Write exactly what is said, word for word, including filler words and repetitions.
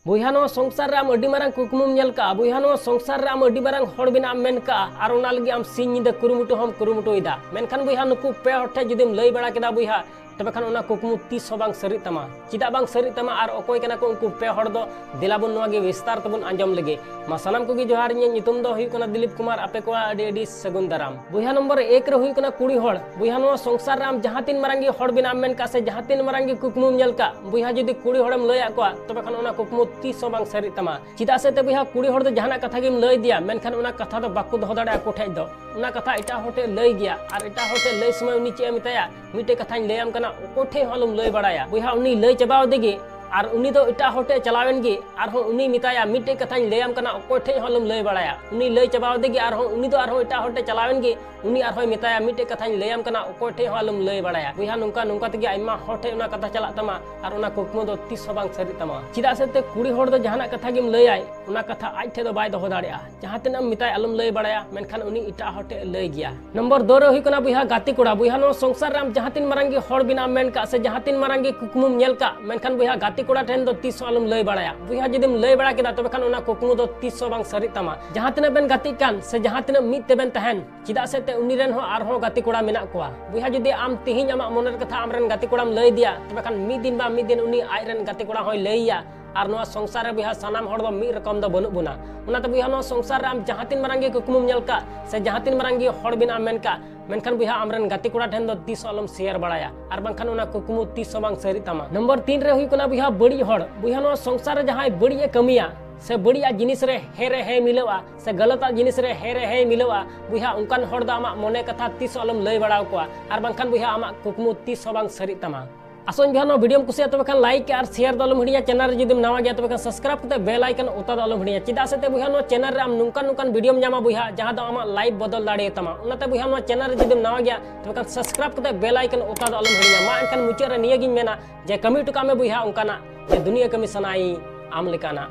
ᱵᱚᱭᱦᱟ, ᱱᱚᱣᱟ ᱥᱚᱝᱥᱟᱨ ᱨᱮ ᱟᱢ ᱟᱹᱰᱤ ᱢᱟᱨᱟᱝ ᱠᱩᱠᱢᱩᱢ ᱧᱮᱞ ᱠᱟᱜᱼᱟ᱾ ᱵᱚᱭᱦᱟ, ᱱᱚᱣᱟ ᱥᱚᱝᱥᱟᱨ ᱨᱮ ᱟᱢ ᱟᱹᱰᱤ ᱢᱟᱨᱟᱝ ᱦᱚᱲ ᱵᱮᱱᱟᱜ ᱮᱢ ᱢᱮᱱ ᱠᱟᱜᱼᱟ, ᱟᱨ ᱚᱱᱟ ᱞᱟᱹᱜᱤᱫ ᱟᱢ ᱥᱤᱧ ᱧᱤᱫᱟᱹ ᱠᱩᱨᱩᱢᱩᱴᱩ ᱦᱚᱸᱢ ᱠᱩᱨᱩᱢᱩᱴᱩᱭᱮᱫᱟ᱾ ᱢᱮᱱᱠᱷᱟᱱ ᱵᱚᱭᱦᱟ, ᱱᱩᱠᱩ ᱯᱮ ᱦᱚᱲ ᱴᱷᱮᱱ ᱡᱩᱫᱤᱢ ᱞᱟᱹᱭ ᱵᱟᱲᱟ ᱠᱮᱫᱟ ᱵᱚᱭᱦᱟ, ᱛᱚᱵᱮ ᱠᱷᱟᱱ ᱚᱱᱟ ᱠᱩᱠᱢᱩ ᱛᱤᱥ ᱦᱚᱸ ᱵᱟᱝ ᱥᱟᱹᱨᱤᱜ ᱛᱟᱢᱟ᱾ ᱪᱮᱫᱟᱜ ᱵᱟᱝ ᱥᱟᱹᱨᱤᱜ ᱛᱟᱢᱟ ᱟᱨ ᱚᱠᱚᱭ ᱠᱟᱱᱟ ᱠᱚ ᱩᱱᱠᱩ ᱯᱮ ᱦᱚᱲ ᱫᱚ? ᱫᱮᱞᱟ ᱵᱚᱱ ᱱᱚᱣᱟ ᱜᱮ ᱵᱤᱥᱛᱟᱨ ᱛᱮᱵᱚᱱ ᱟᱸᱡᱚᱢ ᱞᱮᱜᱮ᱾ ᱢᱟ ᱥᱟᱱᱟᱢ ᱠᱚᱜᱮ ᱡᱚᱦᱟᱨ, ᱤᱧᱟᱹᱜ ᱧᱩᱛᱩᱢ ᱫᱚ ᱦᱩᱭᱩᱜ ᱠᱟᱱᱟ ᱫᱤᱞᱤᱯ ᱠᱩᱢᱟᱨ᱾ ᱟᱯᱮ ᱠᱚᱣᱟᱜ ᱟᱹᱰᱤ ᱟᱹᱰᱤ ᱥᱟᱹᱜᱩᱱ ᱫᱟᱨᱟᱢ᱾ ᱵᱚᱭᱦᱟ, ᱱᱚᱢᱵᱚᱨ ᱮᱠ ᱨᱮ ᱦᱩᱭᱩᱜ ᱠᱟᱱᱟ ᱠᱩᱲᱤ ᱦᱚᱲ᱾ ᱵᱚᱭᱦᱟ, ᱱᱚᱣᱟ ᱥᱚᱝᱥᱟᱨ ᱨᱮ ᱟᱢ ᱡᱟᱦᱟᱸ ᱛᱤᱱ ᱢᱟᱨᱟᱝ ᱜᱮ ᱦᱚᱲ ᱵᱮᱱᱟᱜ ᱮᱢ ᱢᱮᱱ ᱠᱟᱜ ᱥᱮ ᱡᱟᱦᱟᱸ ᱛᱤᱱ ᱢᱟᱨᱟᱝ ᱜᱮ ᱠᱩᱠᱢᱩᱢ ᱧᱮᱞ ᱠᱟᱜ, ᱵᱚᱭᱦᱟ, ᱡᱩᱫᱤ ᱠᱩᱲᱤ ᱦᱚᱲᱮᱢ ᱞᱟᱹᱭᱟᱫ ᱠᱚᱣᱟ, ᱛᱚᱵᱮ ᱠᱷᱟᱱ ᱚᱱᱟ ᱠᱩᱠᱢᱩ ᱛᱤᱥ ᱦᱚᱸ ᱵᱟᱝ ᱥᱟᱹᱨᱤᱜ ᱛᱟᱢᱟ᱾ ᱪᱮᱫᱟᱜ ᱥᱮ ᱛᱮ ᱵᱚᱭᱦᱟ, ᱠᱩᱲᱤ ᱦᱚᱲ ᱫᱚ ᱡᱟᱦᱟᱱᱟᱜ ᱠᱟᱛᱷᱟ ᱜᱮᱢ ᱞᱟᱹᱭ ᱫᱮᱭᱟ, ᱢᱮᱱᱠᱷᱟᱱ ᱚᱱᱟ ᱠᱟᱛᱷᱟ ᱫᱚ ᱵᱟᱠᱚ ᱫᱚᱦᱚ ᱫᱟᱲᱮᱭᱟᱜᱼᱟ ᱟᱠᱚ ᱴᱷᱮᱡ ᱫᱚ᱾ ᱚᱱᱟ ᱠᱟᱛᱷᱟ ᱮᱴᱟᱜ ᱦᱚᱲ ᱴᱷᱮᱡ ᱞᱟᱹᱭ ᱜᱮᱭᱟ, ᱟᱨ ᱮᱴᱟᱜ ᱦᱚᱲ ᱴᱷᱮᱡ ᱞᱟᱹᱭ ᱥᱚᱢᱚᱭ ᱩᱱᱤ ᱪᱮᱫ ᱮ ᱢᱮᱛᱟᱭᱟ, "ᱢᱤᱫᱴᱮᱡ ᱠᱟᱛᱷᱟᱧ ᱞᱟᱹᱭᱟᱢ ᱠᱟᱱᱟ, ᱚᱠᱚᱭ ᱴᱷᱮᱡ ᱦᱚᱸ ᱟᱞᱚᱢ ᱞᱟᱹᱭ ᱵᱟᱲᱟᱭᱟ᱾" ᱵᱚᱭᱦᱟ, ᱩᱱᱤ ᱞᱟᱹᱭ ᱪᱟᱵᱟᱣ ᱫᱮ ᱜᱮ, ᱟᱨ ᱩᱱᱤ ᱫᱚ ᱮᱴᱟᱜ ᱦᱚᱲ ᱴᱷᱮᱡ ᱪᱟᱞᱟᱣᱮᱱ ᱜᱮ, ᱟᱨᱦᱚᱸ ᱩᱱᱤ ᱢᱮᱛᱟᱭᱟ, "ᱢᱤᱫᱴᱮᱡ ᱠᱟᱛᱷᱟᱧ ᱞᱟᱹᱭᱟᱢ ᱠᱟᱱᱟ, ᱚᱠᱚᱭ ᱴᱷᱮᱡ ᱦᱚᱸ ᱟᱞᱚᱢ ᱞᱟᱹᱭ ᱵᱟᱲᱟᱭᱟ᱾" ᱩᱱᱤ ᱞᱟᱹᱭ ᱪᱟᱵᱟᱣ ᱫᱮ ᱜᱮ, ᱟᱨᱦᱚᱸ ᱩᱱᱤ ᱫᱚ ᱟᱨᱦᱚᱸ ᱮᱴᱟᱜ ᱦᱚᱲ ᱴᱷᱮᱡ ᱪᱟᱞᱟᱣᱮᱱ ᱜᱮ, ᱩᱱᱤ ᱟᱨᱦᱚᱸᱭ ᱢᱮᱛᱟᱭᱟ, "ᱢᱤᱫᱴᱮᱡ ᱠᱟᱛᱷᱟᱧ ᱞᱟᱹᱭᱟᱢ ᱠᱟᱱᱟ, ᱚᱠᱚᱭ ᱴᱷᱮᱡ ᱦᱚᱸ ᱟᱞᱚᱢ ᱞᱟᱹᱭ ᱵᱟᱲᱟᱭᱟ᱾" ᱵᱚᱭᱦᱟ, ᱱᱚᱝᱠᱟ ᱱᱚᱝᱠᱟ ᱛᱮᱜᱮ ᱟᱭᱢᱟ ᱦᱚᱲ ᱴᱷᱮᱡ ᱚᱱᱟ ᱠᱟᱛᱷᱟ ᱪᱟᱞᱟᱜ ᱛᱟᱢᱟ, ᱟᱨ ᱚᱱᱟ ᱠᱩᱠᱢᱩ ᱫᱚ ᱛᱤᱥ ᱦᱚᱸ ᱵᱟᱝ ᱥᱟᱹᱨᱤᱜ ᱛᱟᱢᱟ᱾ ᱪᱮᱫᱟᱜ ᱥᱮ ᱛᱮ ᱠᱩᱲᱤ ᱦᱚᱲ ᱫᱚ ᱡᱟᱦᱟᱱᱟᱜ ᱠᱟᱛᱷᱟ ᱜᱮᱢ ᱞᱟᱹᱭᱟᱭ, ᱚᱱᱟ ᱠᱟᱛᱷᱟ ᱟᱡ ᱴᱷᱮᱡ ᱫᱚ ᱵᱟᱭ ᱫᱚᱦᱚ ᱫᱟᱲᱮᱭᱟᱜᱼᱟ᱾ ᱡᱟᱦᱟᱸ ᱛᱤᱱᱟᱹᱜ ᱮᱢ ᱢᱮᱛᱟᱭ ᱟᱞᱚᱢ ᱞᱟᱹᱭ ᱵᱟᱲᱟᱭᱟ, ᱢᱮᱱᱠᱷᱟᱱ ᱩᱱᱤ ᱮᱴᱟᱜ ᱦᱚᱲ ᱴᱷᱮᱡ ᱮ ᱞᱟᱹᱭ ᱜᱮᱭᱟ᱾ ᱱᱚᱢᱵᱚᱨ ᱫᱩ ᱨᱮ ᱦᱩᱭᱩᱜ ᱠᱟᱱᱟ ᱵᱚᱭᱦᱟ ᱜᱟᱛᱮ ᱠᱚᱲᱟ᱾ ᱵᱚᱭᱦᱟ, ᱱᱚᱣᱟ ᱥᱚᱝᱥᱟᱨ ᱨᱮ ᱟᱢ ᱡᱟᱦᱟᱸ ᱛᱤᱱ ᱢᱟᱨᱟᱝ ᱜᱮ ᱦᱚᱲ ᱵᱮᱱᱟᱜ ᱮᱢ ᱢᱮᱱ ᱠᱟᱜ ᱥᱮ ᱡᱟᱦᱟᱸ ᱛᱤᱱ ᱢᱟᱨᱟᱝ ᱜᱮ ᱠᱩᱠᱢᱩᱢ ᱧᱮᱞ ᱠᱟᱜ, ᱢᱮᱱᱠᱷᱟᱱ ᱵᱚᱭᱦᱟ ᱜᱟᱛᱮ ᱠᱚᱲᱟ ᱴᱷᱮᱱ ᱫᱚ ᱛᱤᱥ ᱦᱚᱸ ᱟᱞᱚᱢ ᱞᱟᱹᱭ ᱵᱟᱲᱟᱭᱟ᱾ ᱵᱚᱭᱦᱟ, ᱡᱩᱫᱤᱢ ᱞᱟᱹᱭ ᱵᱟᱲᱟ ᱠᱮᱫᱟ, ᱛᱚᱵᱮ ᱠᱷᱟᱱ ᱚᱱᱟ ᱠᱩᱠᱢᱩ ᱫᱚ ᱛᱤᱥ ᱦᱚᱸ ᱵᱟᱝ ᱥᱟᱹᱨᱤᱜ ᱛᱟᱢᱟ᱾ ᱡᱟᱦᱟᱸ ᱛᱤᱱᱟᱹᱜ ᱵᱮᱱ ᱜᱟᱛᱮᱜ ᱠᱟᱱ ᱥᱮ ᱡᱟᱦᱟᱸ ᱛᱤᱱᱟᱹᱜ ᱢᱤᱫ ᱛᱮᱵᱮᱱ ᱛᱟᱦᱮᱱ, ᱪᱮᱫᱟᱜ ᱥᱮ ᱛᱮ ᱩᱱᱤ ᱨᱮᱱ ᱦᱚᱸ ᱟᱨᱦᱚᱸ ᱜᱟᱛᱮ ᱠᱚᱲᱟ ᱢᱮᱱᱟᱜ ᱠᱚᱣᱟ᱾ ᱵᱚᱭᱦᱟ, ᱡᱩᱫᱤ ᱟᱢ ᱛᱤᱦᱤᱧ ᱟᱢᱟᱜ ᱢᱚᱱᱮᱨ ᱠᱟᱛᱷᱟ ᱟᱢ ᱨᱮᱱ ᱜᱟᱛᱮ ᱠᱚᱲᱟᱢ ᱞᱟᱹᱭ ᱫᱮᱭᱟ, ᱛᱚᱵᱮ ᱠᱷᱟᱱ ᱢᱤᱫ ᱫᱤᱱ ᱵᱟ ᱢᱤᱫ ᱫᱤᱱ ᱩᱱᱤ ᱟᱡ ᱨᱮᱱ ᱜᱟᱛᱮ ᱠᱚᱲᱟ ᱦᱚᱸᱭ ᱞᱟᱹᱭ ᱟᱭᱟ᱾ ᱟᱨ ᱱᱚᱣᱟ ᱥᱚᱝᱥᱟᱨ ᱨᱮ ᱵᱚᱭᱦᱟ ᱥᱟᱱᱟᱢ ᱦᱚᱲ ᱫᱚ ᱢᱤᱫ ᱨᱚᱠᱚᱢ ᱫᱚ ᱵᱟᱹᱱᱩᱜ ᱵᱚᱱᱟ᱾ ᱚᱱᱟᱛᱮ ᱵᱚᱭᱦᱟ, ᱱᱚᱣᱟ ᱥᱚᱝᱥᱟᱨ ᱨᱮ ᱟᱢ ᱡᱟᱦᱟᱸ ᱛᱤᱱ ᱢᱟᱨᱟᱝ ᱜᱮ ᱠᱩᱠᱢᱩᱢ ᱧᱮᱞ ᱠᱟᱜ ᱥᱮ ᱡᱟᱦᱟᱸ ᱛᱤᱱ ᱢᱟᱨᱟᱝ ᱜᱮ ᱦᱚᱲ ᱵᱮᱱᱟᱜ ᱮᱢ ᱢᱮᱱ ᱠᱟᱜ, ᱢᱮᱱᱠᱷᱟᱱ ᱵᱚᱭᱦᱟ, ᱟᱢ ᱨᱮᱱ ᱜᱟᱛᱮ ᱠᱚᱲᱟ ᱴᱷᱮᱱ ᱫᱚ ᱛᱤᱥ ᱦᱚᱸ ᱟᱞᱚᱢ ᱥᱮᱭᱟᱨ ᱵᱟᱲᱟᱭᱟ, ᱟᱨ ᱵᱟᱝᱠᱷᱟᱱ ᱚᱱᱟ ᱠᱩᱠᱢᱩ ᱛᱤᱥ ᱦᱚᱸ ᱵᱟᱝ ᱥᱟᱹᱨᱤᱜ ᱛᱟᱢᱟ᱾ ᱱᱚᱢᱵᱚᱨ ᱛᱤᱱ ᱨᱮ ᱦᱩᱭᱩᱜ ᱠᱟᱱᱟ ᱵᱚᱭᱦᱟ ᱵᱟᱹᱲᱤᱡ ᱦᱚᱲ᱾ ᱵᱚᱭᱦᱟ, ᱱᱚᱣᱟ ᱥᱚᱝᱥᱟᱨ ᱨᱮ ᱡᱟᱦᱟᱸᱭ ᱵᱟᱹᱲᱤᱡ ᱮ ᱠᱟᱹᱢᱤᱭᱟ ᱥᱮ ᱵᱟᱹᱲᱤᱡᱟᱜ ᱡᱤᱱᱤᱥ ᱨᱮ ᱦᱮ ᱨᱮ ᱦᱮ ᱢᱤᱞᱟᱹᱜᱼᱟ ᱥᱮ ᱜᱟᱞᱟᱛᱟᱜ ᱡᱤᱱᱤᱥ ᱨᱮ ᱦᱮ ᱨᱮ ᱦᱮ ᱢᱤᱞᱟᱹᱜᱼᱟ, ᱵᱚᱭᱦᱟ, ᱚᱱᱠᱟᱱ ᱦᱚᱲ ᱫᱚ ᱟᱢᱟᱜ ᱢᱚᱱᱮ ᱠᱟᱛᱷᱟ ᱛᱤᱥ ᱦᱚᱸ ᱟᱞᱚᱢ ᱞᱟᱹᱭ ᱵᱟᱲᱟ ᱟᱠᱚᱣᱟ, ᱟᱨ ᱵᱟᱝᱠᱷᱟᱱ ᱵᱚᱭᱦᱟ, ᱟᱢᱟᱜ ᱠᱩᱠᱢᱩ ᱛᱤᱥ ᱦᱚᱸ ᱵᱟᱝ ᱥᱟᱹᱨᱤᱜ ᱛᱟᱢᱟ᱾ ᱟᱥᱚᱧ ᱵᱚᱭᱦᱟ, ᱱᱚᱣᱟ ᱵᱷᱤᱰᱤᱭᱳᱢ ᱠᱩᱥᱤᱭᱟᱜᱼᱟ, ᱛᱚᱵᱮ ᱠᱷᱟᱱ ᱞᱟᱭᱤᱠ ᱟᱨ ᱥᱮᱭᱟᱨ ᱫᱚ ᱟᱞᱚᱢ ᱦᱤᱲᱤᱧᱟ᱾ ᱪᱮᱱᱮᱞ ᱨᱮ ᱡᱩᱫᱤᱢ ᱱᱟᱣᱟ ᱜᱮᱭᱟ, ᱛᱚᱵᱮ ᱠᱷᱟᱱ ᱥᱟᱵᱥᱠᱨᱟᱭᱤᱵ ᱠᱟᱛᱮ ᱵᱮᱞ ᱟᱭᱠᱚᱱ ᱚᱛᱟ ᱫᱚ ᱟᱞᱚᱢ ᱦᱤᱲᱤᱧᱟ᱾ ᱪᱮᱫᱟᱜ ᱥᱮ ᱛᱮ ᱵᱚᱭᱦᱟ, ᱱᱚᱣᱟ ᱪᱮᱱᱮᱞ ᱨᱮ ᱟᱢ ᱱᱚᱝᱠᱟᱱ ᱱᱚᱝᱠᱟᱱ ᱵᱷᱤᱰᱤᱭᱳᱢ ᱧᱟᱢᱟ ᱵᱚᱭᱦᱟ, ᱡᱟᱦᱟᱸ ᱫᱚ ᱟᱢᱟᱜ ᱞᱟᱭᱤᱯ ᱵᱚᱫᱚᱞ ᱫᱟᱲᱮᱭᱟᱛᱟᱢᱟ᱾ ᱚᱱᱟᱛᱮ ᱵᱚᱭᱦᱟ, ᱱᱚᱣᱟ ᱪᱮᱱᱮᱞ ᱨᱮ ᱡᱩᱫᱤᱢ ᱱᱟᱣᱟ ᱜᱮᱭᱟ, ᱛᱚᱵᱮ ᱠᱷᱟᱱ ᱥᱟᱵᱥᱠᱨᱟᱭᱤᱵ ᱠᱟᱛᱮ ᱵᱮᱞ ᱟᱭᱠᱚᱱ ᱚᱛᱟ ᱫᱚ ᱟᱞᱚᱢ ᱦᱤᱲᱤᱧᱟ᱾ ᱢᱟ ᱮᱱᱠᱷᱟᱱ ᱢᱩᱪᱟᱹᱫ ᱨᱮ ᱱᱤᱭᱟᱹ ᱜᱤᱧ ᱢᱮᱱᱟ ᱡᱮ ᱠᱟᱹᱢᱤ ᱦᱚᱴᱚ ᱠᱟᱜ ᱢᱮ ᱵᱚᱭᱦᱟ ᱚᱱᱠᱟᱱᱟᱜ ᱡᱮ ᱫᱩᱱᱤᱭᱟᱹ ᱠᱟᱹᱢᱤ ᱥᱟᱱᱟᱭ ᱟᱢ ᱞᱮᱠᱟᱱᱟᱜ᱾